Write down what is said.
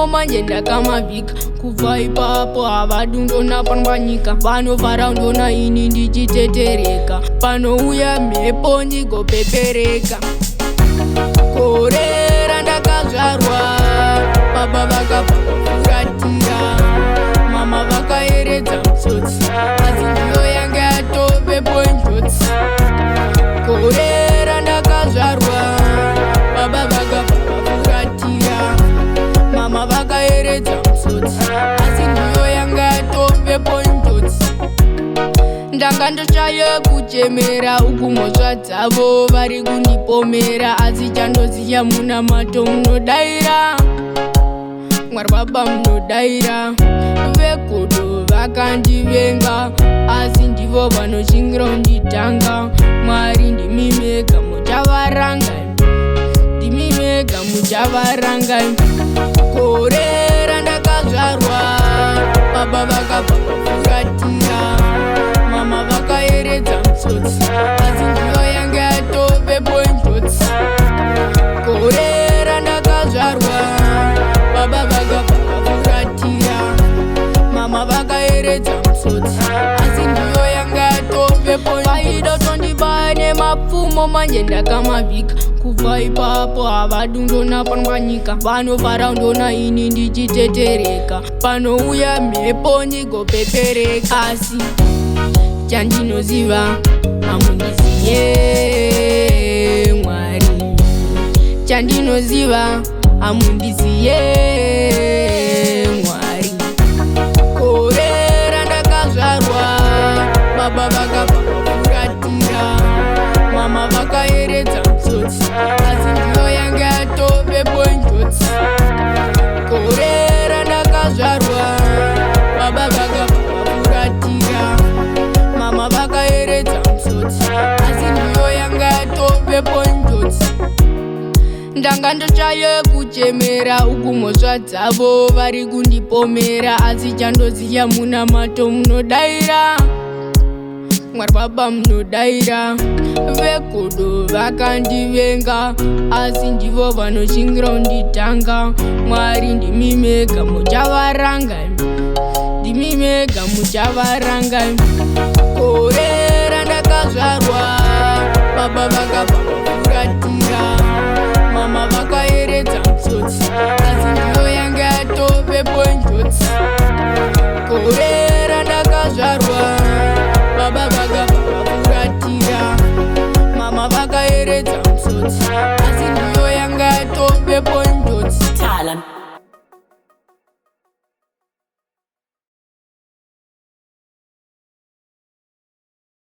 Nemapfumo manje ndakamavhika. Kubva ipapo havadi kundona pano panyika. Vanofara kundona ini ndichitetereka. Panouya mhepo ndigopepereka. Gore randakazvarwa, baba vakabva vafuratira, mama vakaeredza musodzi, asi ndiyo yanga yatovepo njodzi. Gore randakazvarwa, baba vakabva vafuratira, mama vakaeredza musodzi, asi ndiyo yanga yatovepo njodzi. Ndanga ndoshaya kuchemera uku mhosva dzavo vari kundipomera, asi chandoziya munamato munodaira. Mwari Baba munodaira. Vegodo vakandivenga, asi ndivo vanoshingira kunditanga. Mwari, ndimi mega muchavaranga, ndimi mega muchavaranga. Gore randakazvarwa, baba vakabva vafuratira, mama vakaeredza musodzi, asi ndiyo yanga yatovepo njodzi. Gore randakazvarwa, baba vakabva vafuratira, mama vakaeredza musodzi, asi ndiyo yanga yatovepo. Vaida kutondibaya nemapfumo, manje ndakamavhika. Kubva ipapo havadi kundona pano panyika. Vanofara kundona ini ndichitetereka. Panouya mhepo ndigopepereka. Asi chandinoziva, hamundiziye Mwari. Chandinoziva, hamundiziye Mwari. Gore randakazvarwa, baba vakabva vafuratira, mama vakaeredza musodzi, asi ndiyo yanga yatovepo njodzi. Gore randakazvarwa, baba vakabva vafuratira, mama vakaeredza musodzi, asi ndiyo yanga yatovepo njodzi. Ndanga ndoshaya kuchemera uku mhosva dzavo vari kundipomera, asi chandoziya munamato munodaira. Mwari Baba munodaira. Vegodo vakandivenga, asi ndivo vanoshingira kunditanga. Mwari, ndimi mega muchavaranga, ndimi mega muchavaranga. Gore randakazvarwa, baba vakabva vafuratira, mama vakaeredza musodzi, asi ndiyo yanga yatovepo njodzi.